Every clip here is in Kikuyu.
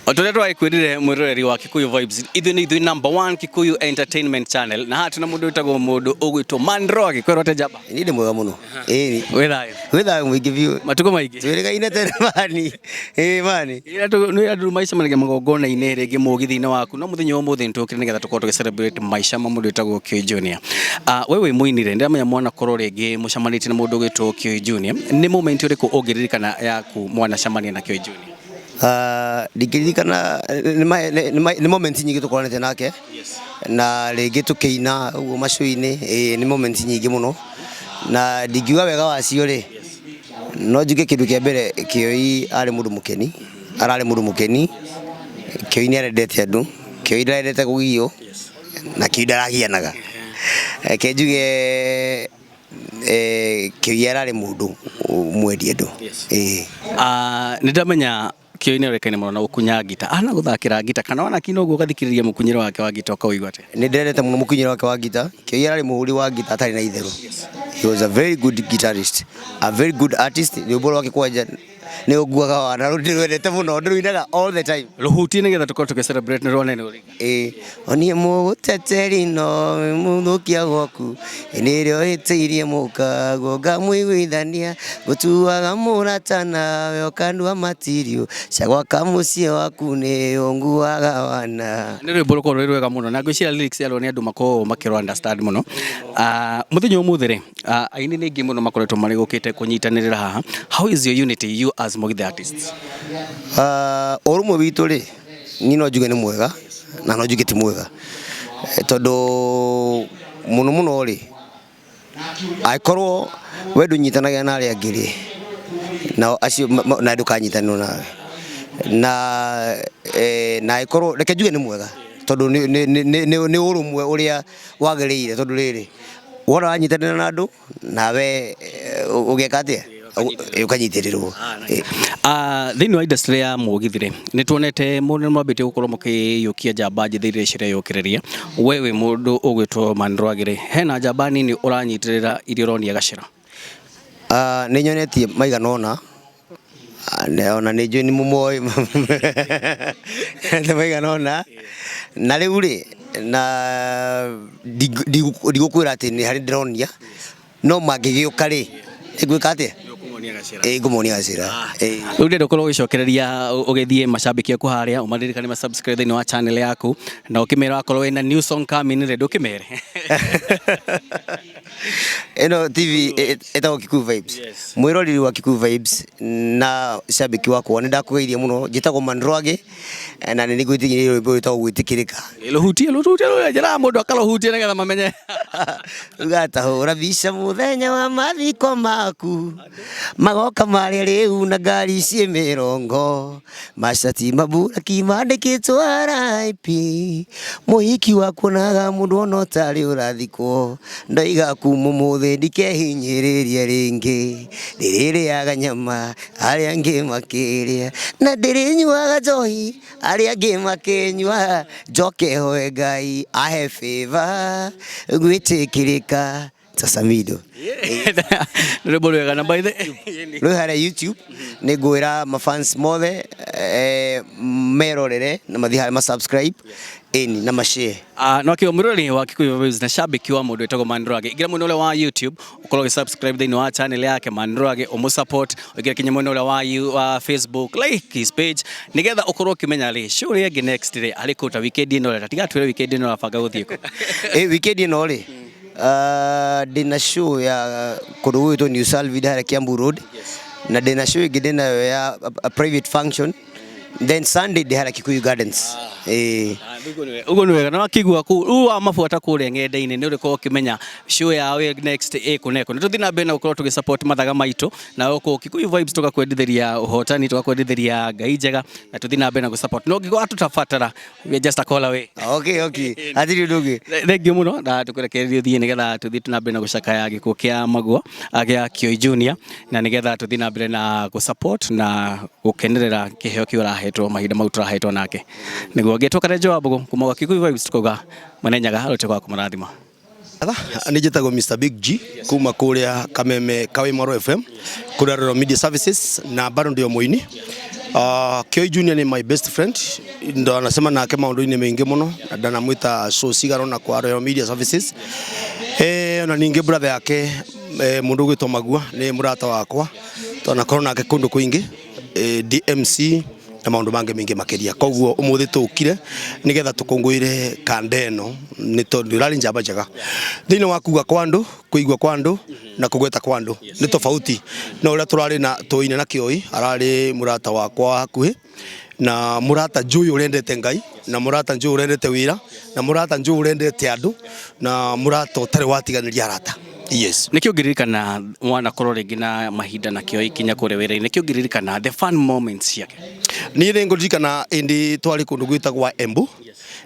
O ta ũrĩa twakwĩrire, mwĩroreri wa Kikuyu Vibes, ithuĩ nĩ ithuĩ number one Kikuyu Entertainment Channel, na haha tuna mũndũ wĩtagwo mũndũ ũgwĩtwo Mandrogi. Kwĩrwo atĩa, njamba? Niĩ ndĩ mwega mũno. Ĩĩ. Wĩ thayũ? Wĩ thayũ mũingĩ biũ. Matukũ maingĩ. Twĩrĩgaine tene, mani. Ĩĩ, mani. Nĩ andũ maicemanagia magongona-inĩ, rĩngĩ mũgithi-inĩ waku, no mũthenya wa ũmũthĩ nĩtũkire nĩgetha tũkorwo tũgĩ celebrate maica ma mũndũ wĩtagwo Kioi Junior. We wĩ mũinire, ndĩramenya mwanakorwo rĩngĩ mũcemanĩtie na mũndũ ũgwĩtwo Kioi Junior. Nĩ moment ũrĩkũ ũngĩririkana yaku mwanacemania na Kioi Junior? Ndingĩririkana, nĩ moment nyingĩ tũkoranĩte nake na rĩngĩ tũkĩina ũguo macũinĩ. Ĩĩ, nĩ moment nyingĩ mũno na ndingiuga wega wacio rĩ, no njuge kĩndũ kĩa mbere, Kĩoi arĩ mũndũ mũkeni, ararĩ mũndũ mũkeni. Kĩoi nĩ arendete andũ, Kĩoi ndarendete kũgio na Kĩoi ndaragianaga. Reke njuge Kĩoi ararĩ mũndũ mwendi andũ. Ĩĩ. Nĩ ndamenya Kĩoi nĩ orĩkaine mũno na gũkunya ngita. Ana gũthakĩra ngita kana wanakina ũguo ũgathikĩrĩria mũkunyĩre wake wa ngita ũkawĩigua atĩa? Nĩ ndĩrendete mũno mũkinyĩre wake wa ngita. Kĩoi ararĩ mũhũri wa ngita atarĩ na itherũ. He was a very good guitarist, a very good artist. Rwĩmbo rwake kwanja nĩ ũnguaga wa na ndĩrwendete mũno, ndĩrũinaga all the time. Rũhutie nĩgetha tũkorwo tũgĩ celebrate nĩ rwonene ũrĩka. Ĩĩ, onie mũgũteteri no mũthũkia gwaku nĩrĩo ĩtĩirie mũkaguo ngamũiguithania ngũtuaga mũrata nawe ũkandua matirio cia gwaka mũciĩ waku nĩ ũnguaga wana. Nĩ rwĩmbo rũkorwo rwĩ rwega mũno na ngwĩciria lyrics yarwo nĩ andũ makoragwo makĩrũ understand mũno. Mũthenya ũmũthĩ rĩ, aini nĩ aingĩ mũno makoretwo marĩ gũkĩte kũnyitanĩrĩra haha. How is your unity, you as Mũgithi artists? Ũrũmwe witũ rĩ, niĩ no njuge nĩ mwega na no njuge ti mwega, tondũ mũno mũno rĩ, angĩkorwo we ndũnyitanagĩra na arĩa angĩ rĩ, nao acio nawe ndũkanyitanĩrwo nawe. Na angĩkorwo, reke njuge nĩ mwega tondũ nĩ ũrũmwe ũrĩa wagĩrĩire, tondũ rĩrĩ, wona wanyitanĩra na andũ nawe ũgeka atĩa? Ũkanyitĩrĩrwo. Thĩinĩ wa industry ya mũgithi rĩ, nĩ tuonete mũndũ nĩ mwambĩtie gũkorwo mũkĩiyũkia njamba njĩthĩ iria cireyũkĩrĩria. We wĩ mũndũ ũgwĩtwo Mandrwagi rĩ, hena njamba nini ũranyitĩrĩra iria ũronia gacĩra? Nĩ nyonetie maigana ũna, ona nĩ njũĩ nĩ mũmoĩ nĩ maigana ũna, na rĩu rĩ, na ndigũkwĩra atĩ nĩ harĩ ndĩronia, no mangĩgĩũka rĩ, nĩngwĩka atĩa? Ĩĩ, ngũmonia gacĩra. Ĩĩ. Rĩu ndĩrenda ũkorwo ũgĩcokereria ũgĩthiĩ macambĩki aku harĩa ũmaririkane ma subscribe thĩinĩ wa channel yaku na ũkĩmera wakorwo wĩna new song coming rĩ, ndũkĩmere. Ĩno TV ĩtagwo Kikuyu Vibes. Mwĩroreri wa Kikuyu Vibes na cambĩki wakwa, nĩ ndakũgeithia mũno. Njĩtagwo Mandrwage na nĩ nĩngwĩtĩkĩria rwĩmbo rwĩtagwo Gwĩtĩkĩrĩka. Rũhutie, rũhutie, njĩraga mũndũ akarũhutie nĩgetha mamenye. Uga tahũra mbica mũthenya wa mathiko maku, magoka marĩa rĩu na ngari ciĩ mĩrongo, macati maburaki mandĩkĩtwo RIP, mũhiki wakuonaga mũndũ ona ũtarĩ ũrathikwo, ndoiga kuma ũmũthĩ ndikehinyĩrĩria rĩngĩ, ndĩrĩrĩaga nyama arĩa angĩ makĩrĩa na ndĩrĩnyuaga njohi arĩa angĩ makĩnyua, njoke hoe Ngai ahe favor gwĩtĩkĩrĩka ta Samido. Nĩ rwĩmbo rwega na by the Rwĩ harĩa YouTube. Nĩ ngwĩra mafans mothe merorere na mathiĩ harĩa ma subscribe, ĩni, na mashare. No kĩo mwĩroreri wa Kikuyu Vibes na shabiki wa mũndũ wĩtagwo Mandrwage, ingĩra mwena ũrĩa wa YouTube ũkorwo ũgĩ subscribe thĩinĩ wa channel yake Mandrwage, ũmũ support. Ũingĩre kinya mwena ũrĩa wa Facebook, like his page nĩgetha ũkorwo ũkĩmenya rĩ show ĩrĩa ĩngĩ next rĩ arĩ kũ, ta weekend ĩno rĩ, tiga twĩre weekend ĩno ũrabanga gũthiĩ kũ. Ĩ, weekend ĩno rĩ, ndĩna show ya kũndũ gũgwĩtwo New Salvid harĩa Kiambu Road, na ndĩna show ĩngĩ ndĩnayo ya a private function, then Sunday ndĩ harĩa Kikuyu Gardens. Ĩĩ. Ũguo nĩ wega na wakĩigua kũu rĩu wamabuata kũrĩa ng'enda-inĩ nĩ ũrĩkorwo ũkĩmenya show yao ĩ next ĩkũ na ĩkũ. Nĩ tũthiĩ na mbere na gũkorwo tũgĩ support mathaga maitũ na gũkũ Kikuyu Vibes, tũgakwendithĩria ũhotani, tũgakwendithĩria Ngai njega na tũthiĩ na mbere na gũ support. No ũngĩkorwo tũtabatara, we are just a call away. Okay, hatirĩ ũndũ ũngĩ. Thank you mũno na tũkũrekererie ũthiĩ nĩgetha tũthiĩ na mbere na gũcakaya gĩkuũ kĩa Maguo gĩa Kioi Junior na nĩgetha tũthiĩ na mbere na gũ support na gũkenerera kĩheo kĩu arahetwo mahinda mau tũrahetwo nake. Nĩguo ngĩtwo Karenjo wa Mbũgũ kuma gwa Kikuyu Vibes, tukauga Mwene Nyaga arũte gwa kũmũrathima. Nĩ njĩtagwo Mr Big G kuma kũrĩa Kameme Kawĩmaro FM kũrĩa Royal Media Services, na bado ndio mũini. Kioi Junior ni my best friend, ndo anasema nake maundu-inĩ maingĩ mũno na ndanamwĩta show cigana na kwa Royal Media Services. Na ningĩ brother yake, mũndũ ũgwĩtwo Magua, nĩ mũrata wakwa, twanakorwo nake kũndũ kũingĩ, DMC na maundu mangĩ maingĩ makĩria. Koguo ũmũthĩ tũkire nĩgetha tũkũngũĩre kanda ĩno, nĩ tondũ ĩrarĩ njamba njega thĩinĩ wa kuga kwa andũ, kũigua kwa andũ na kũgweta kwa andũ nĩ tofauti. No ũrĩa tũrarĩ na tũine na Kĩoi, ararĩ mũrata wakwa wa hakuhĩ na mũrata njũĩ ũrendete Ngai na mũrata njũĩ ũrendete wĩra na mũrata njũĩ ũrendete andũ na mũrata ũtarĩ watiganĩria arata. Yes. Nĩkĩ ũngĩririkana wanakorwo rĩngĩ na mahinda na Kĩoi kinya kũrĩa wĩra-inĩ? Nĩkĩ ũngĩririkana the fun moments ciake? Niĩ nĩ ngũririkana ĩndĩ twarĩ kũndũ gwĩtagwa Embu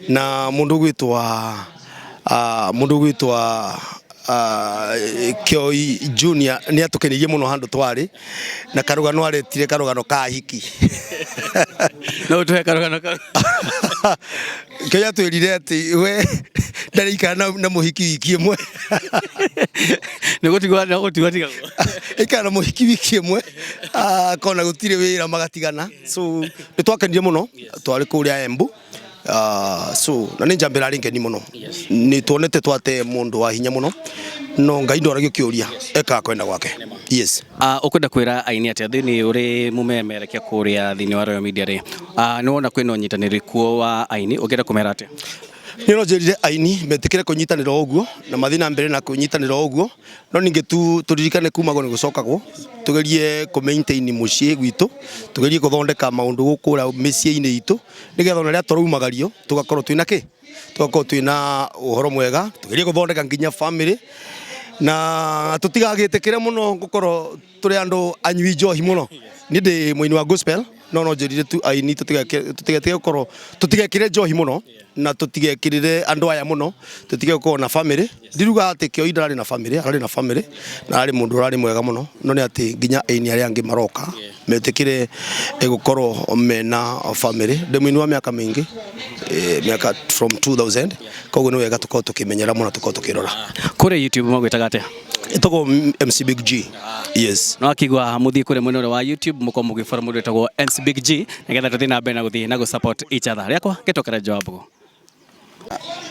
na mũndũ gwĩtwa Kioi Junior nĩ atũkenirie mũno handũ twarĩ na karũgano aretire, karũgano ka hiki. No ũtũhe karũgano kau? Kioi atwĩrire atĩ we ndarĩikara na mũhiki wiki ĩmwe. Nĩ gũtigwo, no gũtigwo tigagwo. Ikara na mũhiki wiki ĩmwe, akona gũtirĩ wĩra, magatigana. So nĩ twakenire mũno twarĩ kũrĩa Embu. So na nĩ njamba ĩrarĩ ngeni mũno, nĩ tuonete twate mũndũ wa hinya mũno, no Ngai ndoragio kĩũria, ekaga kwenda gwake. Yes. Ũkwenda kwĩra aini atĩa thĩinĩ ũrĩ mũmemerekia kũrĩa thĩinĩ wa Royal Media rĩ? Nĩ wona kwĩna ũnyitanĩri kuo wa aini, ũngĩenda kũmera atĩa? Niĩ no njĩrire aini metĩkĩre kũnyitanĩra o ũguo na mathiĩ na mbere na kũnyitanĩra o ũguo, no ningĩ tu tũririkane kumagwo nĩ gũcokagwo, tũgerie kũ maintain mũciĩ gwitũ, tũgerie gũthondeka maũndũ gũkũra mĩciĩ-inĩ itũ, nĩgetha ona rĩrĩa tũraumagario tũgakorwo twĩna kĩ, tũgakorwo twĩna ũhoro mwega. Tũgerie gũthondeka nginya family na tũtigagĩtĩkĩre mũno gũkorwo tũrĩ andũ anyui njohi mũno. Niĩ ndĩ mũini wa gospel, no njĩrire tu aini tũtigetige gũkorwo, tũtigekĩre njohi mũno na tũtigekĩrĩre andũ aya mũno, tũtige gũkorwo na family. Ndiruga atĩ Kĩoi ndararĩ na family, ararĩ na family na ararĩ mũndũ ũrarĩ mwega mũno, no nĩ atĩ nginya aini arĩa angĩ maroka metĩkĩre gũkorwo mena family. Ndĩ mũini wa mĩaka mĩingĩ, mĩaka from 2000, koguo nĩ wega tũkorwo tũkĩmenyera mũno, tũkorwo tũkĩrora. Kũrĩa YouTube magwĩtaga atĩa? Ĩtagwo MC Big G. Yes. No akigua mũthiĩ kũrĩa mwena ũrĩa wa YouTube, mũkorwo mũgĩbora mũndũ wĩtagwo MC Big G, nĩgetha tũthiĩ na mbere na gũthiĩ na gũ support each other. Rĩakwa gĩtokera Joab.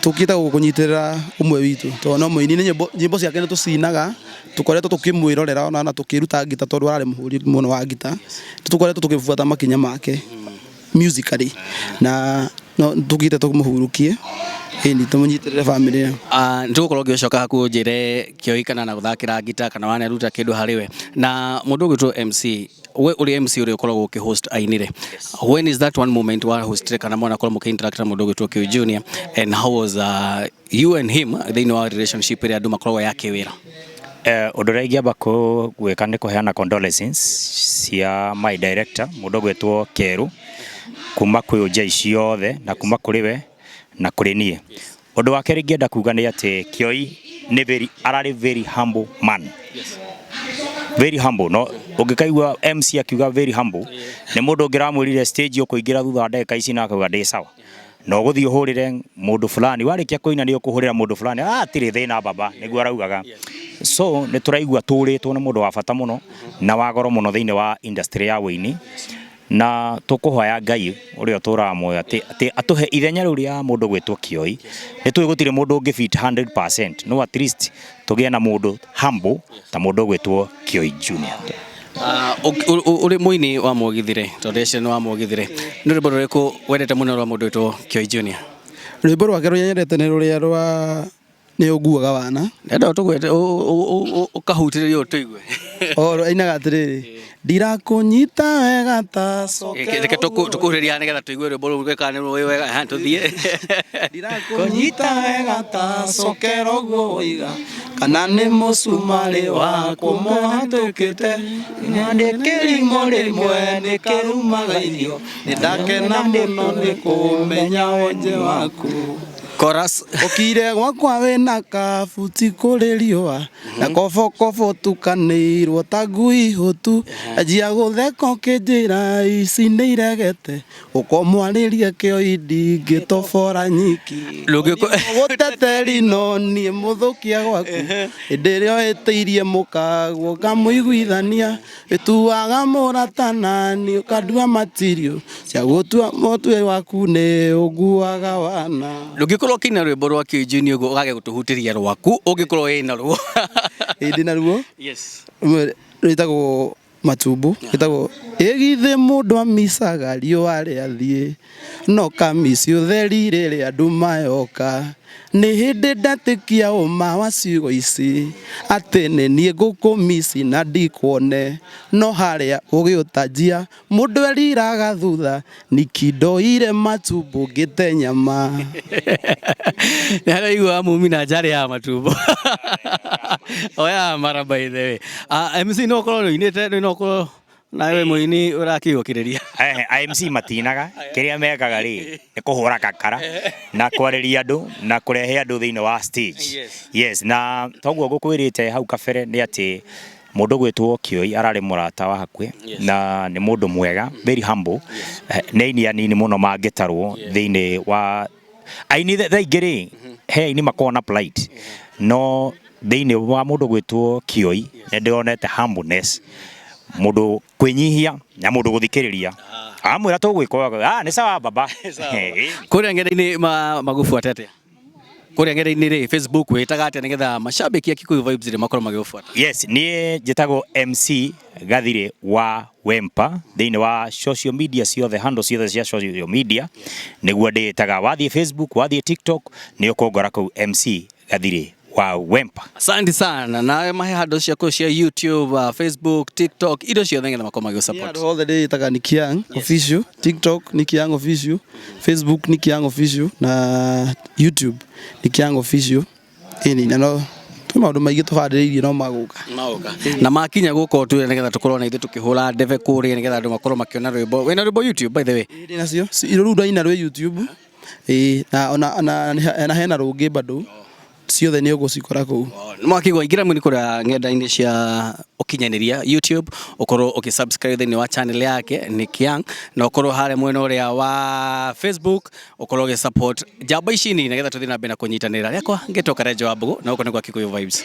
Tũkĩte gũkũ kũnyitĩrĩra ũmwe witũ tondũ no mũini, nĩ nyĩmbo ciake nĩ tũcinaga, tũkoretwo tũkĩmwĩrorera ona na tũkĩruta ngita, tondũ ararĩ mũhũri mũno wa ngita. Tũkoretwo tũkĩbuata makinya make musically na no tũkĩte tũmũhurukie, ĩni tũmũnyitĩrĩre family ĩyo. Nĩtũgũkorwo ngĩcoka haku ũnjĩre Kĩoi kana na gũthakĩra ngita kana waneruta kĩndũ harĩ we na mũndũ ũgwĩtwo MC. We ũrĩ MC ũrĩa ũkoragwo ũkĩhost aini rĩ, when is that one moment wa hostire kana mwanakorwo mũkĩ-interact na mũndũ ũgwĩtwo Kĩoi Junior, and how was you and him thĩinĩ wa relationship ĩrĩa andũ makoragwo ya kĩwĩra? Ũndũ ũrĩa ingĩamba gwĩka nĩ kũheana condolences cia my director, mũndũ ũgwĩtwo Kerũ, kuma kwĩ ũnjai ciothe na kuma kũrĩ we na kũrĩ niĩ. Ũndũ wa kerĩ ingĩenda kuga nĩ atĩ Kĩoi nĩ very, ararĩ very humble man, very humble. No ũngĩkaigua MC akiuga very humble, nĩ mũndũ ũngĩramwĩrire stage ũkũingĩra thutha wa ndagĩka ici na akauga ndĩ sawa, na ũgũthiĩ ũhũrĩre mũndũ fulani, warĩkia kũina nĩ ũkũhũrĩra mũndũ fulani, ah, tirĩ thĩna baba, nĩguo araugaga. So nĩ tũraigua tũrĩtwo nĩ mũndũ wa bata mũno na wa goro mũno thĩinĩ wa industry ya wũini, na tũkũhoya Ngai ũrĩa ũtũraga muoyo atĩ atũhe ithenya rĩu rĩa mũndũ gwĩtwo Kĩoi. Nĩ tũĩ gũtirĩ mũndũ ũngĩ fit 100%, no at least tũgĩe na mũndũ humble ta mũndũ ũgwĩtwo Kĩoi Junior. Ũrĩ mũini wa mũgithi rĩ, tondũ eci nĩ wa mũgithi rĩ, nĩ rwĩmbo rũrĩkũ wendete mũno rwa mũndũ wĩtwo Kĩoi Junior? Rwĩmbo rwake rũrĩa nyendete nĩ rũrĩa rwa nĩ ũnguaga wana. Ndenda ũtũgwete, ũkahutĩrĩria ũtũigue. O ainaga atĩrĩrĩ, "Ndirakũnyita wega ta coke." Reke tũkuhĩrĩria nĩgetha tũigue rwĩmbo rũu kana nĩ rũĩ wega. Ha, tũthiĩ. "Ndirakũnyita wega ta cokera ũguo woiga, kana nĩ mũcumarĩ wa kũmũhatũkĩte, nĩ kĩrimũ rĩmwe nĩ kĩrumaga irio, nĩ ndakena mũno nĩ kũmenya wonje waku." Chorus. Ũkire gwakwa wĩna kabuti kũrĩ riũa na kobokobo tukanĩirwo ta ngui hũtu, anjia gũtheka ũkĩnjĩra ici nĩ iregete, ũkomwarĩria kĩoi ndingĩtobora nyiki. Gũteteri no niĩ mũthũkia gwaku, hĩndĩ ĩrĩa ũhĩtĩirie mũkaguo ngamũiguithania, wĩtuaga mũrata nani ũkandua matirio cia gũtua mũtwe waku nĩ ũnguaga wana. Ndũngĩkorwo ũkĩina rwĩmbo rwa Kĩoi Junior ũguo ũgage gũtũhutĩria rwaku ũngĩkorwo wĩna ruo. Ĩĩ ndĩna ruo. Yes. Rũmwe rwĩtagwo matumbo, rwĩtagwo ĩgithĩ mũndũ amicaga riũa rĩathiĩ no kamici ũtheri rĩrĩa nduma yoka, nĩ hĩndĩ ndetĩkia ũma wa ciugo ici atĩ nĩ niĩ ngũkũmici na ndikuone, no harĩa ũgĩũtanjia mũndũ eriraga thutha nikindoire matumbo ngĩte nyama. Nĩ haraigua mumi na njarĩ ya matumbo. Oya mara by the way. MC no ũkorwo nĩ ũinĩte no ũkorwo nawe mũini ũrakĩũkĩrĩria. IMC matinaga kĩrĩa mekaga rĩ nĩ kũhũra kakara na kwarĩria andũ na kũrehe andũ thĩinĩ wa stage. Yes. Yes, na toguo ngũkwĩrĩte hau kabere nĩ atĩ mũndũ gwĩtwo Kĩoi ararĩ mũrata wa hakuhĩ na nĩ mũndũ mwega, very humble. Nĩ aini anini mũno mangĩtarwo thĩinĩ wa aini thaa ingĩ rĩ he aini makoragwo na polite, no thĩinĩ wa mũndũ gwĩtwo Kĩoi nĩ ndĩronete humbleness, mũndũ kwĩnyihia na mũndũ gũthikĩrĩria, amwĩra tũgwĩka ah nĩ sawa baba. Kũrĩa ng'enda-inĩ magũbuate atĩa? Kũrĩa ng'enda-inĩ rĩ, Facebook wĩtaga atĩa nĩgetha mashabiki a Kikuyu Vibes rĩ makorwo magĩgũbuata? Yes, niĩ njĩtagwo MC Gathire wa Wempa thĩinĩ wa social media ciothe, handle ciothe cia social media nĩguo ndĩĩtaga. Wathiĩ Facebook, wathiĩ TikTok, nĩ ũkũngora kũu MC Gathire wa Wempa. Asante sana. Nawe mahe handle ciaku cia YouTube, Facebook, TikTok, indo ciothe nĩgetha makorwo magĩgũ-support. Handũ hothe ndĩĩtaga Nikiang Official, TikTok Nikiang Official, Facebook Nikiang Official na YouTube Nikiang Official. Ĩni na no twĩ maũndũ maingĩ tũbandĩrĩirie no magũka. Maũka. Na makinya gũka ũtwĩre nĩgetha tũkorwo na ithuĩ tũkĩhũra ndebe kũrĩa nĩgetha andũ makorwo makĩona rwĩmbo. Wĩna rwĩmbo YouTube by the way? Ĩĩ ndĩnacio, rũu ndaina rwĩ YouTube. Ĩĩ na ona na hena rũngĩ bado, ciothe nĩ ũgũcikora kũu. Nĩ mwakĩigua ingĩra mwini kũrĩa ng'enda-inĩ cia ũkinyanĩria YouTube, ũkorwo ũkĩ-subscribe thĩinĩ wa channel yake Nick Young, na ũkorwo harĩa mwena ũrĩa wa Facebook ũkorwo ũgĩ-support njamba ici nini nĩgetha tũthiĩ na mbere na kũnyitanĩra. Rĩakwa ngĩtwo Karenjo wa Mbũgũ na gũkũ nĩ gwa Kikuyu Vibes.